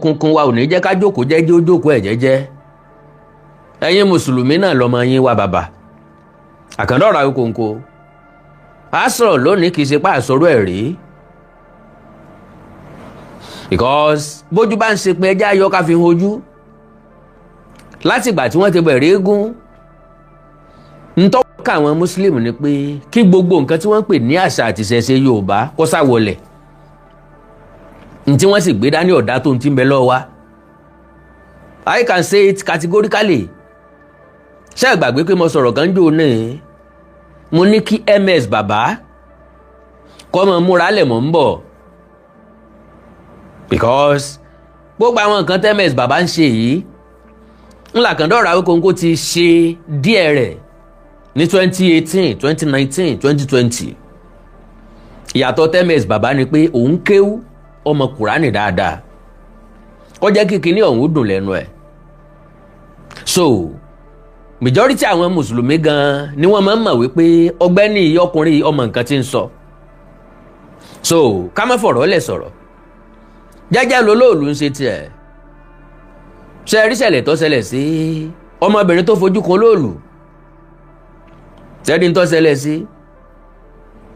Òkùnkùn wa ò ní jẹ́ ká jókòó jẹ́jẹ́, ó jókòó ẹ̀ jẹ́jẹ́. Ẹ̀yin mùsùlùmí náà lọ́mọ yín wá, bàbá Àkàndá Ọ̀rọ̀ Awíkonko a sọ̀rọ̀ lónìí. Kì í ṣe pé àsọ̀rọ̀ ẹ̀ rí, because bójú bá ń ṣe pé ẹjẹ́ ayọ́ ká fi hojú. Látìgbà tí wọ́n ti bẹ̀rẹ̀ eégún, ntọ́ ká àwọn muslim ni pé kí gbogbo nǹkan tí wọ́n ń pè ní àṣà àti ìṣẹ̀ṣe Yorùbá kó sá wọlẹ̀. Ntí wọ́n sì gbé dání ọ̀dá tó ń ti ń bẹ lọ́wọ́ wa. I can say it categorically. Ṣé ẹ gbàgbé pé mo sọ̀rọ̀ kan jò ní, mo ní kí MS bàbá kọ́ mọ múra lẹ̀ mọ́ ń bọ̀, because gbogbo àwọn nǹkan tẹ́ MS bàbá ń ṣe yìí ńlá Àkàndá Ọ̀rọ̀ Awíkonko ti ṣe díẹ̀ rẹ̀ ní 2018, 2019, 2020. Ìyàtọ̀ tẹ́ MS bàbá ni pé òun kéwú, ọmọ Kùránì dáadáa, ó jẹ́ kí kinní ọ̀hún dùn lẹ́nu ẹ̀. So majority àwọn mùsùlùmí gan ni wọ́n máa ń mọ̀ wípé ọgbẹ́ni ọkùnrin ọmọ nǹkan tí ń sọ. So ká má fọ̀rọ̀ lẹ̀ sọ̀rọ̀, jẹ́jẹ́ lolóòlù ń ṣe tiẹ̀. Ṣe rí ṣẹlẹ̀ tó ṣẹlẹ̀ sí ọmọbìnrin tó fojú kan olóòlù? Ṣẹ́ni tó ṣẹlẹ̀ sí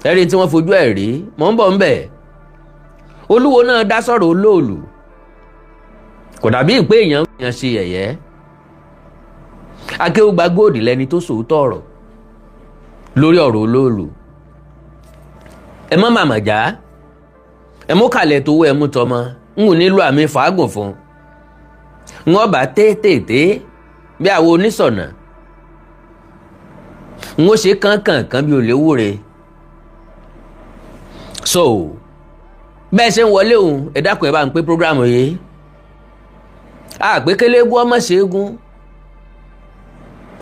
ẹ̀rí tí wọ́n fojú ẹ̀ rí? Mọ̀ ń bọ̀ ń bẹ̀. Olúwo náà dá sọ̀rọ̀ olóòlù, kò dàbí ìpé èèyàn ń ṣe yẹ̀yẹ́. Akéwùgbà góòdì lẹni tó sòótọ́ ọ̀rọ̀ lórí ọ̀rọ̀ olóòlù. Ẹ mọ́ màmá já, ẹ mú kàlẹ̀ tó wọ, ẹ mú tọmọ n ò nílò àmì fàágùn fún n wọ́n bá téètéèté bí àwọn onísọ̀nà n ó ṣe kánkànkan bí olè wúre. So bẹ́ẹ̀ ṣe ń wọlé òun, ẹ dákun, ẹ bá ń pé program yìí. Àpékélégún ọmọ ṣeégún,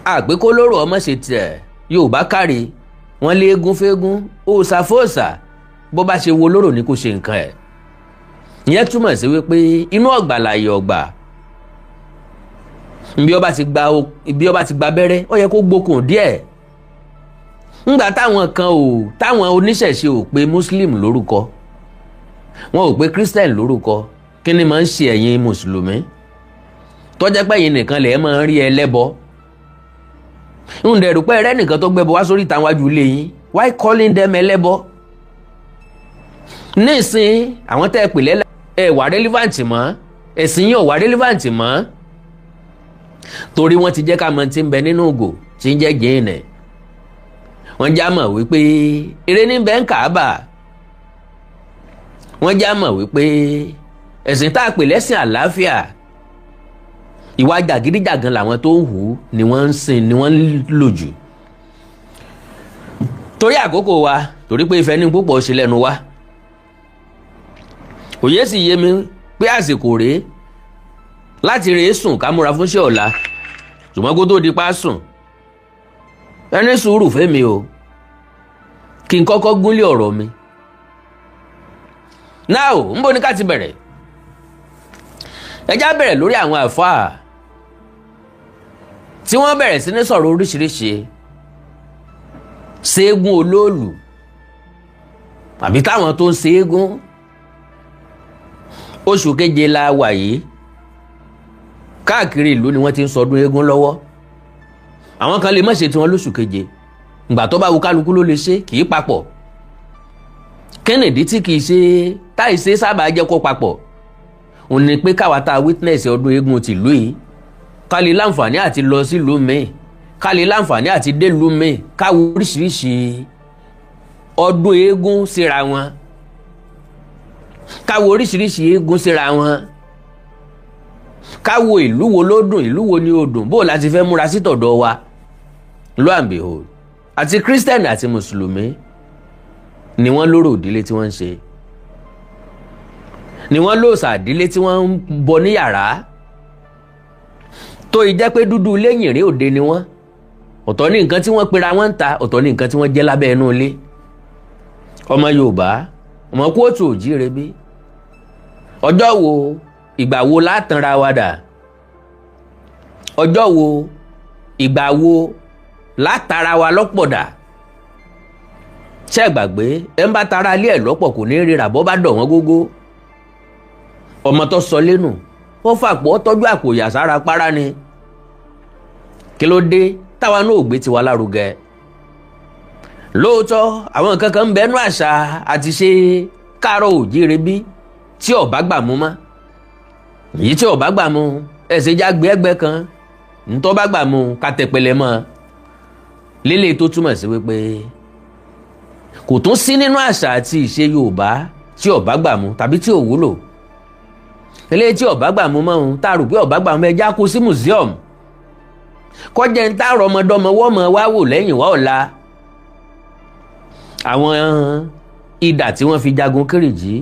àpékólóró ọmọ ṣe tiẹ̀. Yorùbá kárí wọn lé eégún fẹ́gún, òòṣà fòòṣà. Bó bá ṣe wo lóró ni kò ṣe nǹkan ẹ̀. Ìyẹn túmọ̀ sí wípé inú ọ̀gbà láàyè ọ̀gbà. Ibi ọba ti gba abẹ́rẹ́, ó yẹ kó gbókùn díẹ̀. Ńgbà táwọn kan ò, táwọn oníṣẹ̀ṣe ò pe muslim lórúkọ, wọn ò pe christian lórúkọ, kí ni máa ń ṣe ẹ̀yin mùsùlùmí tó jẹ́ pé ẹ̀yin nìkan lè máa ń rí ẹlẹ́bọ? Ń dẹ̀rù pé ẹrẹ́ nìkan tó gbẹ́bọ wá sórí ìta wájú ilé yín. Why calling them ẹlẹ́bọ? Nísìn àwọn tẹ́ ẹ pè lẹ́lẹ́ ẹ wà relevant mọ́, ẹ̀sìn yín ò wà relevant mọ́, torí wọ́n ti jẹ́ ká mọ̀ tí ń bẹ nínú ògò tí ń jẹ́ jẹ́ẹ̀nẹ̀. Wọ́n já mọ̀ wípé eré ní bẹ́ẹ̀ ń kàábà. Wọ́n já mọ̀ wípé ẹ̀sìn tá a pè lẹ́sìn àlàáfíà, ìwà jàgídíjàgan làwọn tó ń hù ni wọ́n ń sìn, ni wọ́n ń lò jù. Torí àkókò wa, torí pé ìfẹ́ ní púpọ̀ ṣe lẹ́nu wa, òye sì yé mi pé àsìkò rèé láti rèé sùn, ká múra fúnṣẹ́ ọ̀la. Ṣùgbọ́n kó tó di pa sùn, ẹni sùúrù fẹ́mi o, kí n kọ́kọ́ gúnlé ọ̀rọ̀ mi. Now, ń bọ̀ ní ká ti bẹ̀rẹ̀. Ẹ já bẹ̀rẹ̀ lórí àwọn àfáà tí wọ́n bẹ̀rẹ̀ sí ní sọ̀rọ̀ oríṣiríṣi ṣeégún olóòlù àbí táwọn tó ń ṣeégún. Oṣù keje la wà yìí, káàkiri ìlú ni wọ́n ti ń sọdún eégún lọ́wọ́. Àwọn kan lè má ṣe tiwọn lóṣù keje. Ìgbà tó bá wù kálukú ló lè ṣe, kì í papọ̀. Kennedy tí kì í ṣe táì ṣe sábà jẹ́ kó papọ̀ òun ni pé káwa tá a witness ọdún eégún tìlú yìí, ká lè láǹfààní àti lọ sílùú míì, ká lè láǹfààní àti délùú míì, káwo oríṣiríṣi ọdún eégún síra wọn, káwo oríṣiríṣi eégún síra wọn, káwo ìlú wo ló dùn, ìlú wo ni ó dùn, bó láti fẹ́ múra sí tọ̀dọ̀ wa. Lo and behold, àti Christian àti mùsùlùmí ni wọ́n lóró ìdílé tí wọ́n ń ṣe, ni wọ́n lóòsà ìdílé tí wọ́n ń bọ ní yàrá tó ì jẹ́ pé dúdú lẹ́yìn rí òde ni wọ́n. Ọ̀tọ̀ ní nǹkan tí wọ́n pera wọ́n ń ta, ọ̀tọ̀ ní nǹkan tí wọ́n jẹ́ lábẹ́ inú ilé. Ọmọ Yorùbá, ọmọ kóòtù òjíire, bí ọjọ́ wo, ìgbà wo látànra wa dà? Ọjọ́ wo, ìgbà wo látara wa lọ́pọ̀ dà? Ṣé ẹ gbàgbé, ẹ ń bá tara ilé ẹ̀ lọ́pọ̀ kò ní ríra bọ́ bá dọ̀ wọ́n gógó. Ọmọ tó sọ lẹ́nu Ó fàpọ̀, ó tọ́jú àpò ìyàsára para ni. Kí ló dé táwa náà ò gbé tiwa lárugẹ? Lóòótọ́, àwọn nǹkan kan ń bẹnu àṣà àti ṣe káàárọ̀ òjíire bí tí ọba gbà mú mọ́. Èyí tí ọba gbà mú, ẹsẹ̀ jágbe ẹgbẹ́ kan. Ntọ́ bá gbà mú, ká tẹpẹlẹ mọ́ lélẹ̀, tó túmọ̀ sí wípé kò tún sí nínú àṣà àti ìṣe Yorùbá tí ọba gbà mú tàbí tí ò wúlò. Eléyìí tí ọba gbà mú mọ́ ohun tá a rò pé ọba gbà mú, ẹja kó sí museum, kọjá ń tá rọmọdọ́mọ wọ́mọ wá wò lẹ́yìn wá ọ̀la. Àwọn idà tí wọ́n fi jagun Kírìjí,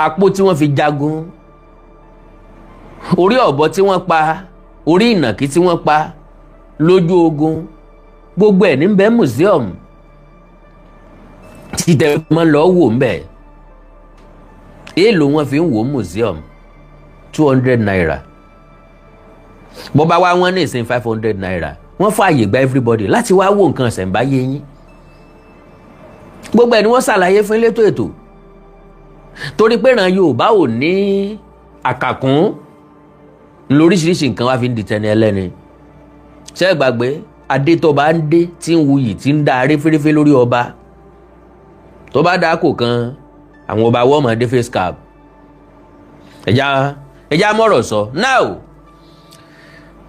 àpò tí wọ́n fi jagun, orí ọ̀bọ tí wọ́n pa, orí ìnàkí tí wọ́n pa lójú ogun, gbogbo ẹ̀ ní bẹ́ẹ̀ museum títẹ̀ mọ́ lọ́ọ́ wò ń bẹ̀. Èèlò wọn fi ń wò museum? ₦200. Bó bá wá wọ́n ní ìsìn, ₦500. Wọ́n fààyè gba everybody láti wá wo nǹkan ṣẹ̀ǹbáyé yín. Gbogbo ẹ̀ ni wọ́n ṣàlàyé fún elétò ètò, torí pé ìran Yorùbá ò ní àkàkún lóríṣiríṣi nǹkan wá fi ń di tẹni ẹlẹ́ni. Ṣé ẹ gbàgbé adé tó bá ń dé, tí ń wuyì, tí ń dá aréféréfé lórí ọba, tó bá dá kò kan àwọn ọba wọ́n mọ̀ dé face cap? Ẹja ẹja mọ̀rọ̀ sọ now.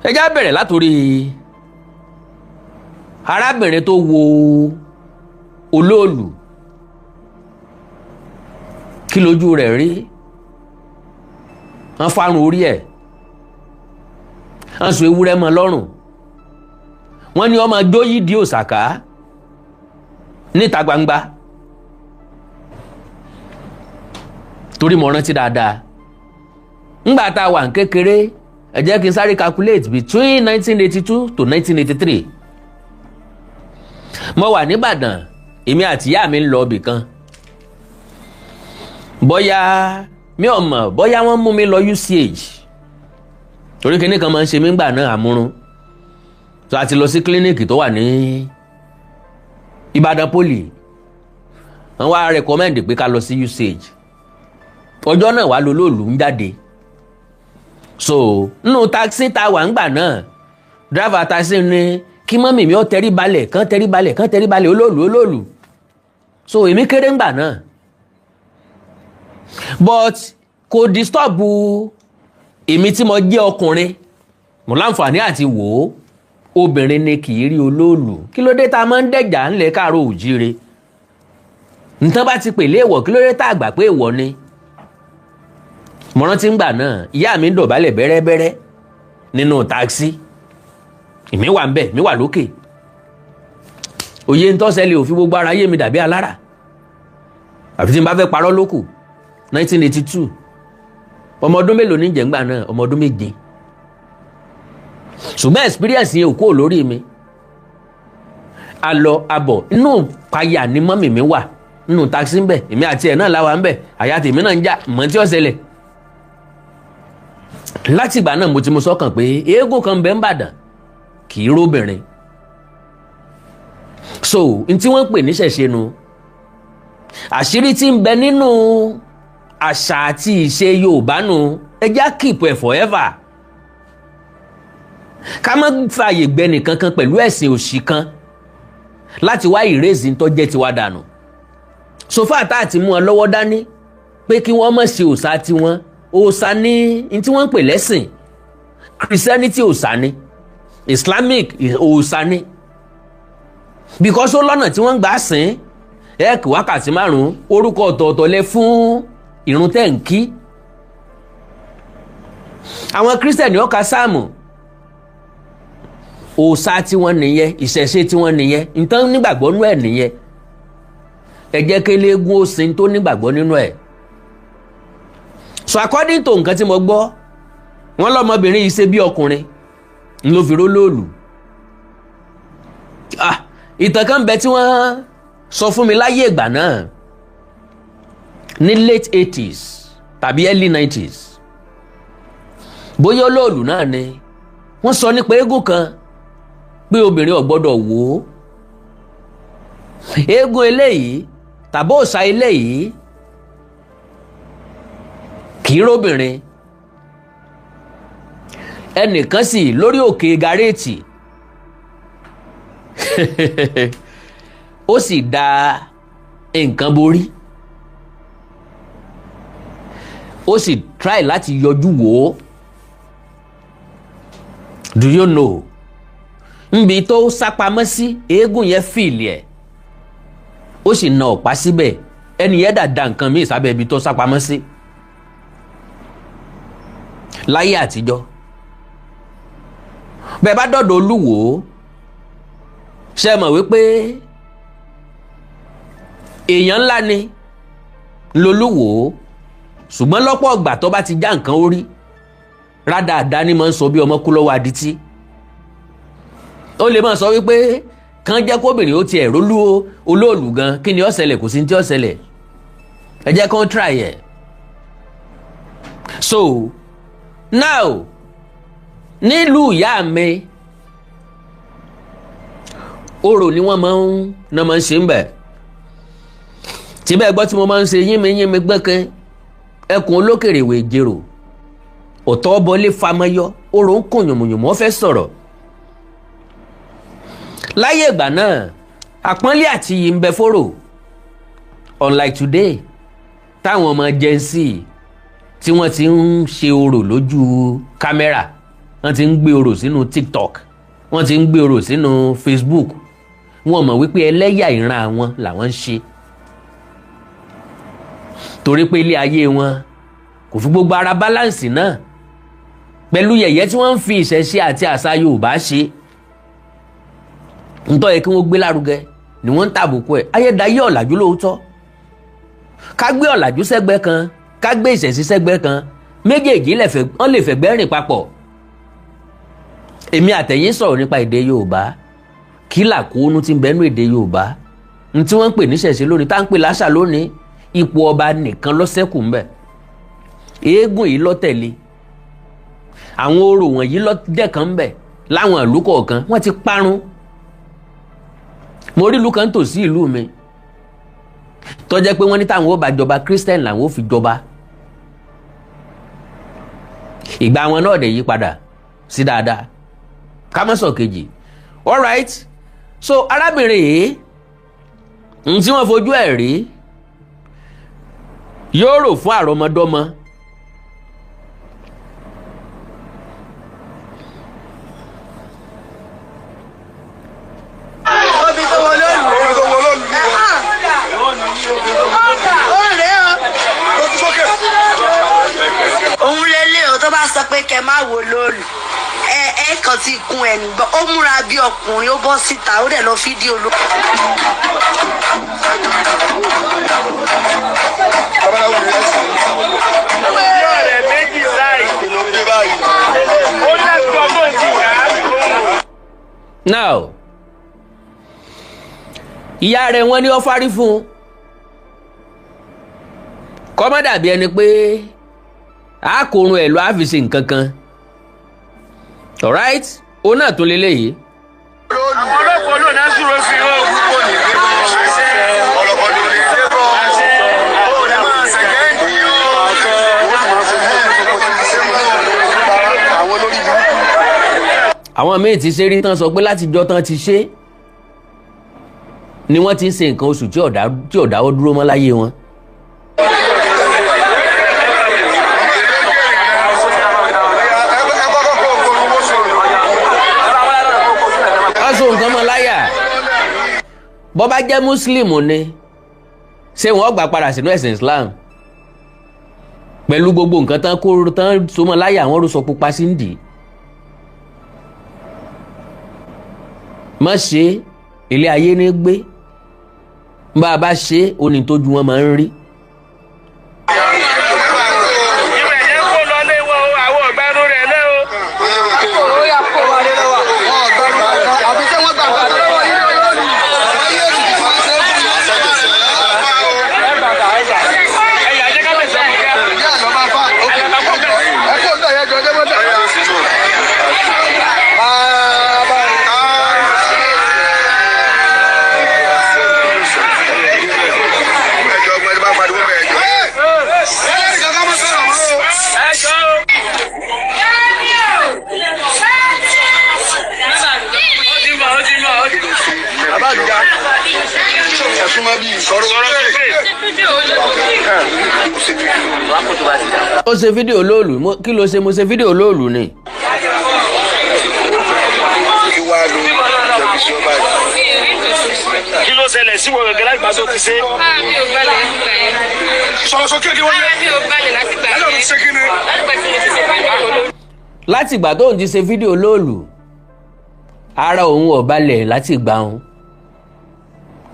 Ẹja bẹ̀rẹ̀ látòrí arábìnrin tó wo olóòlù. Kí lójú rẹ̀ rí? Wọ́n fárun orí ẹ̀, wọ́n so ewúrẹ́ mọ́ lọ́rùn, wọ́n ní ọmọ jóyìdí òsàká níta gbangba. Torí mo rántí dáadáa ńgbà tá a wà ní kékeré, ẹ jẹ́ kí n sáré calculate: between 1982 to 1983, mo wà nìbàdàn. Èmi àti ìyá mi ń lọ ibì kan, bóyá mi ò mọ̀ bóyá wọ́n mú mi lọ UCH, torí kinní kan máa ń ṣe mí gbà náà, àmúrun tó a ti lọ sí clinic tó wà ní Ìbàdàn Poly. Wọ́n wá recommend pé ká lọ sí UCH. Ọjọ́ náà wà lólóòlù ń jáde. So nínú taxi tá a wà ń gbà náà, driver taxi ní kí mummy mi ó tẹrí balẹ̀, kán tẹrí balẹ̀, kán tẹrí balẹ̀, olóòlù, olóòlù. So èmi kéré ńgbà náà, but kò disturb èmi tí mo jẹ́ ọkùnrin. Mo láǹfààní àti wò ó. Obìnrin ni kì í rí olóòlù. Kí ló dé tá a máa ń dẹ̀jà ńlẹ̀ káàárọ̀ òjíire? Nǹkan bá ti pè léèwọ̀, kí ló dé tá a gbà pé èèwọ̀ ni? Mo rántí ńgbà náà, ìyá mi ń dọ̀bálẹ̀ bẹ́rẹ́bẹ́rẹ́ nínú táksì. Èmi wà ń bẹ̀, mi wà lókè. Òye ń tọ́sẹ̀lẹ̀ òfin gbogbo ara yé mi dàbí alára, àfi tí n bá fẹ́ parọ́ lókù. 1982, ọmọ ọdún mélòó ní jẹ̀ngbà náà? Ọmọ ọdún 7. Ṣùgbọ́n experience yẹn ò kúrò lórí mi. Alọ abọ̀ inú payà ni mummy mi wà nínú taxi ń bẹ̀. Èmi àti ẹ̀ náà láwa ń bẹ̀. Àyà tèmi náà ń já mọ́ tí ó ṣẹlẹ̀. Láti ìgbà náà, mo ti mú sọ́kàn pé eégún kan bẹ́ ń bàdàn, kì í róbìnrin. So n tí wọ́n ń pè níṣẹ̀ṣe nu, àṣírí tí ń bẹ nínú àṣà àti ìṣe Yorùbá nu. Ẹ já keep ẹ̀ forever, ká má fààyè gbẹ nìkankan pẹ̀lú ẹ̀sìn òṣì kan láti wá ìrèzì tó jẹ́ tiwa dànù. So far tá àti mú wọn lọ́wọ́ dání pé kí wọ́n má ṣe òòṣà tiwọn. Òòṣà ní ní tí wọ́n ń pè lẹ́sìn. Christianity, òòṣà ni. Islamic, òòṣà ni, because ó lọ́nà tí wọ́n ń gbà sìn. Ẹ kí wákàtí 5, orúkọ ọ̀tọ̀ọ̀tọ̀ lẹ fún ìrun tẹ́ ń kí. Àwọn Christian ó ka sáàmù, òòṣà tiwọn nìyẹn, ìṣẹ̀ṣe tiwọn nìyẹn, nǹkan nígbàgbọ́ nínú ẹ̀ nìyẹn. Ẹ jẹ́ kí eléégún ó sin tó nígbàgbọ́ nínú ẹ̀. So according to nǹkan tí mo gbọ́, wọ́n lọ́mọbìnrin yìí ṣe bí ọkùnrin ń ló fi rólóòlù. Ah, ìtàn kan bẹ tí wọ́n sọ fún mi láyé ìgbà náà ní late 80s tàbí early 90s, bóyá olóòlù náà ni. Wọ́n sọ nípa eégún kan pé obìnrin ò gbọ́dọ̀ wò ó. Eégún eléyìí tàbí òòṣà eléyìí. Kì í róbìnrin. Ẹnìkan sì lórí òkè gàréètì, ó sì da nǹkan borí, ó sì try láti yọjú wò ó. Do you know, nbi tó sápamọ́ sí, eégún yẹn fìlì ẹ̀, ó sì na ọ̀pá síbẹ̀. Ẹni yẹn dà da nǹkan míì sábẹ́ ibi tó sápamọ́ sí. Láyé àtijọ́, bẹ́ẹ̀ bá dọ̀dọ̀ Olúwo, ṣe mọ̀ wípé èèyàn ńlá ni lolúwo, ṣùgbọ́n lọ́pọ̀ ọgbà tó bá ti já nǹkan orí rádaràda ni máa ń sọ bí ọmọ kú lọ́wọ́ adití. Ó lè máa sọ wípé kàn jẹ́ kóbìnrin ó tiẹ̀ rólú olóòlù gan, kí ni ó ṣẹlẹ̀? Kò sí ní tí ó ṣẹlẹ̀, ẹ jẹ́ kán try ẹ̀. So now, nílùú ìyá mi, orò ni wọ́n máa ń ṣe ń bẹ̀. Tí bẹ́ẹ̀ gbọ́ tí mo máa ń ṣe yínmi yínmi gbẹ́kẹ́ ẹkùn olókèrè ìwé ìjèrò ọ̀tọ̀ bọlé famayọ, orò ń kùn yùmùyùmù, ó fẹ́ sọ̀rọ̀. Láyé ìgbà náà, àpọ́nlé àti iyì ń bẹ fóró, unlike today táwọn ọmọ Gen Z tí wọ́n ti ń ṣe orò lójú kámẹ́rà, wọ́n ti ń gbé orò sínú TikTok, wọ́n ti ń gbé orò sínú Facebook. Wọ́n mọ̀ wípé ẹlẹ́yà ìran àwọn làwọn ń ṣe, torí pé ilé ayé wọn kò fi gbogbo ara balance náà pẹ̀lú yẹ̀yẹ́ tí wọ́n ń fi ìṣẹ̀ṣe àti àṣà Yorùbá ṣe. Ntọ́ yẹ kí wọ́n gbé lárugẹ ni wọ́n ń tàbùkù ẹ̀. Ayédáyé ọ̀làjú lóòótọ́, ká gbé ọ̀làjú sẹ́gbẹ́ kan, ká gbé ìṣẹ̀ṣe sẹ́gbẹ́ kan, méjèèjì wọ́n lè fẹ̀gbẹ́ rìn papọ̀. Èmi àtẹ̀yìn sọ̀rọ̀ nípa èdè Yorùbá, kí làkóónú ti ń bẹ́nu èdè Yorùbá n tí wọ́n ń pè níṣẹ̀ṣe lónìí, tá ń pè láṣà lónìí. Ipò ọba nìkan ló ṣẹ́kù ńbẹ̀. Eégún yìí ló tẹ̀lé, àwọn orò wọ̀nyí ló dẹ̀kan ńbẹ̀. Láwọn ìlú kọ̀ọ̀kan, wọ́n ti parun. Mo rí ìlú kan tòsí ìlú mi tó jẹ́ pé wọ́n ní táwọn ó bá jọba, Christian làwọn ó fi jọba. Ìgbà wọn náà dẹ̀ yí padà sí dáadáa, ká má sọ kejì. Alright, so arábìnrin yìí, n tí wọ́n fojú ẹ̀ rí yóò rò fún àrọ́mọdọ́mọ. Obi tó wọ lónìí. Omi tó wọ lónìí ni wọ́n. Ó rèé o. Lójú sókè. Òun lélẹ̀ o, tó bá sọ pé kẹ má wo lóòlù. Ẹ ẹ kàn ti kun ẹ̀ nígbà ó múra bí ọkùnrin, ó bọ́ síta, ó dẹ̀ lọ fídíò ló. Babaláwo ni ẹ sì. Ọ̀rẹ́ méjì láì. Ló dé báyìí. Ó lẹ́gbọ́n ọgbọ́n ti yá. Now, ìyá rẹ̀, wọ́n ní ó fárí fún un kó má dàbí ẹni pé àkórun ẹ̀ ló á fi ṣe nǹkan kan. Alright, òun náà tún lélẹ́yìí. Àwọn ọlọ́pàá olóòna sùúrù sí i. Kò ní dé bọ́. Ọlọ́kọ̀ ló ní dé bọ́. Ó ní máa ṣẹ̀kẹ́ ní o. Àwọn olórí burúkú. Àwọn míì ti ṣe rí tán, sọ pé látijọ́ tán ti ṣe ni wọ́n ti ń ṣe nǹkan oṣù tí ò dáwọ́ dúró mọ́ láyé wọn. Ẹ kọ́kọ́ kó owó sọ̀rọ̀. Wọ́n so nǹkan mọ́ láyà. Bọ́ bá jẹ́ mùsùlùmù ni, ṣé wọ́n gbà padà sínú ẹ̀sìn Islam pẹ̀lú gbogbo nǹkan tán kó tán so mọ́ láyà? Àwọn rúṣọ pupa sí ń dì í. Má ṣe ilé ayé ní gbé, bá a bá ṣe é, ó ní tójú wọn máa ń rí. Ìwẹ̀ yẹn kó lọ lé wọn o, àwọn ọ̀gbẹ́nu rẹ̀ lé o. Àbí ṣé wọ́n gbà nǹkan lọ́wọ́ yín lónìí? Ayé ti máa ṣe é fún mi. Ẹ̀yà jẹ́ ká lè sọ fún ká. Ìyá àlọ́ máa fà. Ẹ kó ń bẹ̀ yẹn jọ dé mọ́tò. Bàbá. Ẹjọ́ ọgbọ́n ẹni bá parí. Ó ṣe fídíò olóòlù. Kí ló ṣe? Mo ṣe fídíò olóòlù ni. Kí wàá lo ìjọba ìṣọba yìí? Kí ló ṣẹlẹ̀ sí wọn gẹ́gẹ́ láti gbà tó ti ṣe? Ara mi ò balẹ̀ látìgbà yẹn. Sọ̀rọ̀ sókè, kí wọ́n Ara yẹ. mi ò balẹ̀ látìgbà Ẹlọ́run yẹn. ṣe kí ni? Látìgbà tí mo ti ṣe fídíò olóòlù. Láti ìgbà tóun ti ṣe fídíò olóòlù, ara òun ò balẹ̀ láti ìgbà òun.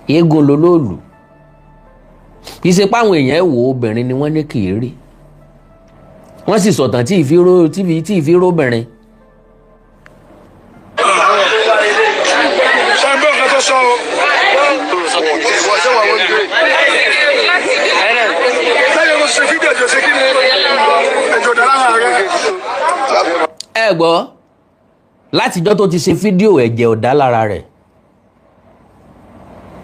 Eégún lolóòlù, kì í ṣe páwọn èèyàn wò, obìnrin ni wọ́n ní kì í rí. Wọ́n sì sọ̀tàn tí ìfíró obìnrin. Ṣé ń gbọ́ nǹkan tó sọ o? Ìwọ ṣé wà wọ́n gbé? Lẹ́yìn ló ṣe fídíò, ẹ̀jọ̀ ṣe kí ni? Ẹ̀jọ̀ dára hàn rẹ̀. Ẹ gbọ́, látijọ́ tó ti ṣe fídíò, ẹ̀jẹ̀ ọ̀dá lára rẹ̀.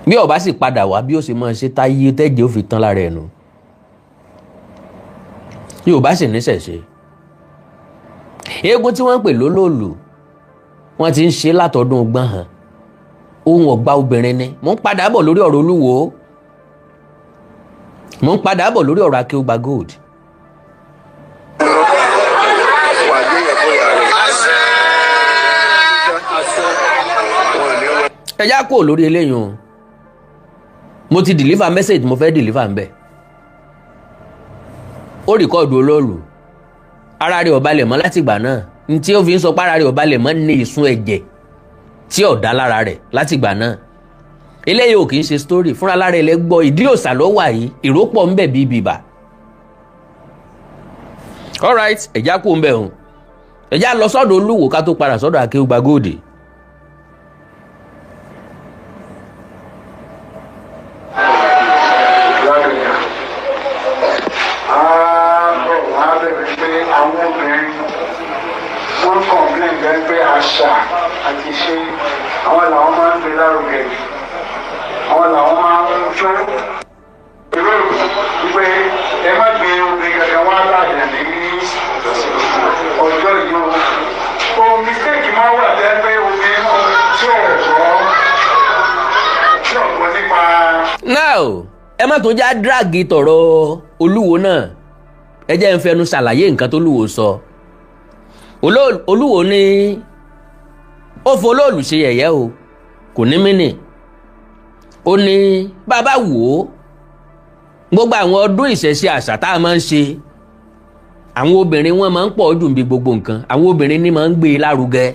Bí ó bá sì padà wá, bí ó ṣe máa ṣe táyé tẹ́jẹ̀ ó fi tán lára ẹ̀ nù. Yorùbá sì ní ṣẹ̀ṣe. Eégún tí wọ́n ń pè lólòlù, wọ́n ti ń ṣe látọdún gbọ́n hàn. Ohun ọ̀gbà obìnrin ni. Mò ń padà bọ̀ lórí ọ̀rọ̀ Olúwo, mò ń padà bọ̀ lórí ọ̀rọ̀ Akéúgba Gold. Wà á gbé yẹn fún ìyá rẹ̀. Wọn ò ní wọn. Ẹ já kúrò lórí eléyìí o. Mo ti deliver message mo fẹ́ deliver ń bẹ̀. Ó record olóòlù, ara rẹ̀ ò balẹ̀ mọ́ látìgbà náà. N tí ó fi ń sọ pé ara rẹ̀ ò balẹ̀ mọ́ ní ìsun ẹ̀jẹ̀ tí ò dá lára rẹ̀ látìgbà náà. Eléyìí ò kì í ṣe story fúnra lára ẹ̀. Lẹ́ gbọ́, ìdí òòsà ló wà yìí, ìró pọ̀ ń bẹ̀ bíi bìbà. Alright, ẹ̀já kú ń bẹ̀ o. Ẹ̀já lọ sọ́dọ̀ Olúwo ká tó padà sọ́dọ̀ Akéúgba Gold. Ládùúgbò ààbọ̀ wá bẹ̀rẹ̀ pé àwọn obìnrin wọ́n complain gan pé àṣà àti ṣe àwọn làwọn máa ń gbé lárugẹ jù, àwọn làwọn máa ń jó ìwé wípé ẹ má gbé obìnrin kankan wá láàyè ní ọjọ́ yìí o. O mistake máa wà tẹ́ pé obìnrin tí ò gbọ́, tí ò gbọ́ nípa. Now, ẹ má tún já drag tọ̀rọ̀ Olúwo náà. Ẹ jẹ́ ń fẹnu ṣàlàyé nǹkan tó lúwo sọ. Olúwo ní ó folóòlù ṣe yẹ̀yẹ́ o, kò ní mí nì. Ó ní bàbá wò ó, gbogbo àwọn ọdún ìṣẹ̀ṣe, àṣà tá a máa ń ṣe, àwọn obìnrin wọn máa ń pọ̀ jù níbi gbogbo nǹkan, àwọn obìnrin ní máa ń gbé e lárugẹ.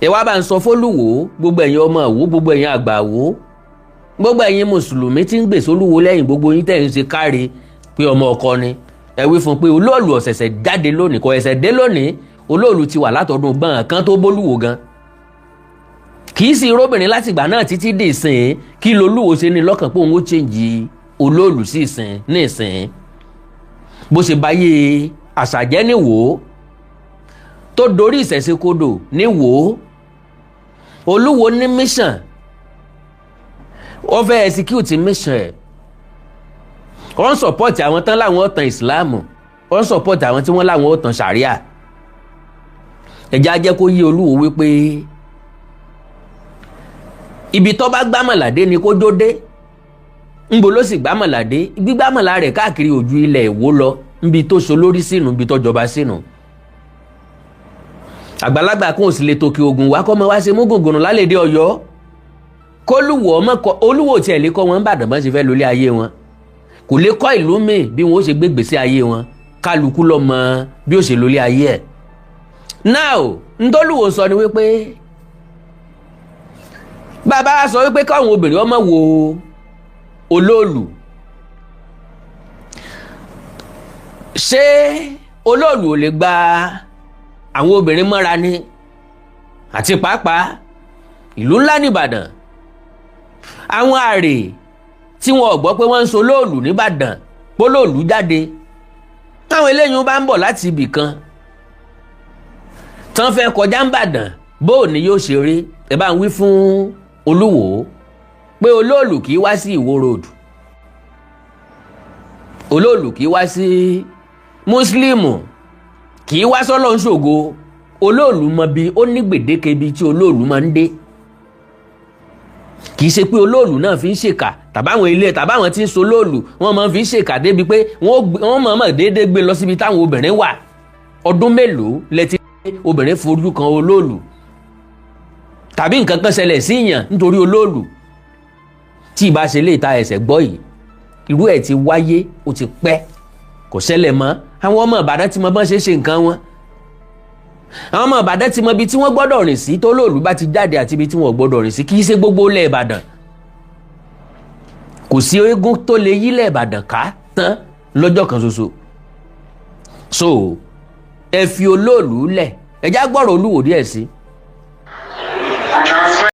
Ẹ wá bá ń sọ fólúwo, gbogbo ẹ̀yin ọmọ wò, gbogbo ẹ̀yin àgbà wò, gbogbo ẹ̀yin mùsùlùmí tí ń gbèsè Olúwo lẹ́yìn, gbogbo yín tẹ̀ ń ṣe káre pé ọmọ ọkọ ni, ẹ wí fún un pé olóòlù ọ̀sẹ̀sẹ̀ jáde lónìí, kò ẹ̀sẹ̀ dé lónìí. Olóòlù ti wà látọdún gbọ̀n kan tó bólúwo gan, kì í sì róbìnrin látìgbà náà títí dì ìsìn. Kí lolúwo ṣe ní lọ́kàn pé òun ó change olóòlù sí ìsìn ní ìsìn? Bó ṣe báyé àṣàjẹ́ ní wò ó, tó dorí ìṣẹ̀ṣe kodò ní wò ó. Olúwo ní mission, ó fẹ́ execute mission ẹ̀. Ó ń support àwọn tán láwọn ó tan ìsìláàmù, ó ń support àwọn tí wọ́n láwọn ó tan sàríà. Ẹ̀jẹ̀ á jẹ́ kó yé Olúwo wípé ibi tó bá gbámọ̀ládé ni kó jó dé. Ńbo ló sì gbámọ̀ládé? Gbígbámọ̀lá rẹ̀ káàkiri ojú ilẹ̀ Ìwó lọ, níbi tó so lórí sínú, níbi tó jọba sínú. Àgbàlagbà kan ò sì lè tòkè ògùn wá kọ́ mọ wá ṣe mú gògùn lálẹ́dẹ̀ Ọ̀yọ́. Kólúwò ọmọ kọ Olúwo tiẹ̀ lè kọ́ wọn Ìbàdàn bọ́n ṣe fẹ́ lólé ayé wọn, kò lè kọ́ ìlú míì bí wọn ó ṣe gbé gbèsè ayé wọn. Kálukú ló mọ bí ó ṣe lólé ayé ẹ̀. Now, ntọ́lúwo sọ ni wípé bàbá sọ wípé káwọn obìnrin ọmọ wo olóòlù. Ṣé olóòlù ò lè gba àwọn obìnrin mọ́ra ni? Àti pàápàá ìlú ńlá nìbàdàn, àwọn àrè tí wọn ò gbọ́ pé wọ́n ń so olóòlù nìbàdàn, pólóòlù jáde, táwọn eléyìí bá ń bọ̀ láti ibì kan tán fẹ́ kọjá ń bàdàn, bóò ni yóò ṣe rí? Ẹ bá ń wí fún Olúwo pé olóòlù kì í wá sí Ìwó Road, olóòlù kì í wá sí mùsùlùmù, kì í wá sọ́lọ́ ń ṣògo. Olóòlù mọ bí ó ní gbèdéke ibi tí olóòlù máa ń dé. Kì í ṣe pé olóòlù náà fi ń ṣèkà. Tàbáwọn ilé tàbáwọn tí ń so lóòlù, wọ́n máa ń fi ṣèkà débi pé wọ́n mọ̀ọ́mọ̀ déédéé gbé lọ síbi táwọn obìnrin wà. Ọdún mélòó lẹ ti obìnrin fojú kan olóòlù tàbí nǹkan kan ṣẹlẹ̀ sí yàn nítorí olóòlù? Tí ìbá ṣe lè ta ẹsẹ̀ gbọ́ yìí, irú ẹ̀ ti wáyé, ó ti pẹ́, kò ṣẹlẹ̀ mọ́. Àwọn ọmọ Ìbàdàn ti mọ bọ́n ṣe ṣe nǹkan wọn. Àwọn ọmọ Ìbàdàn ti mọ ibi tí wọ́n gbọ́dọ̀ rìn sí tó lóòlù bá ti jáde àti ibi tí wọ́n gbọ́dọ̀ rìn sí. Kì í ṣe gbogbo ilẹ̀ Ìbàdàn. Kò sí eégún tó lè yílẹ̀ Ìbàdàn ká tán lọ́jọ́ kan ṣoṣo. So ẹ fi olóòlù lẹ̀, ẹ já gbọ́rọ̀ Olúwo díẹ̀ sí.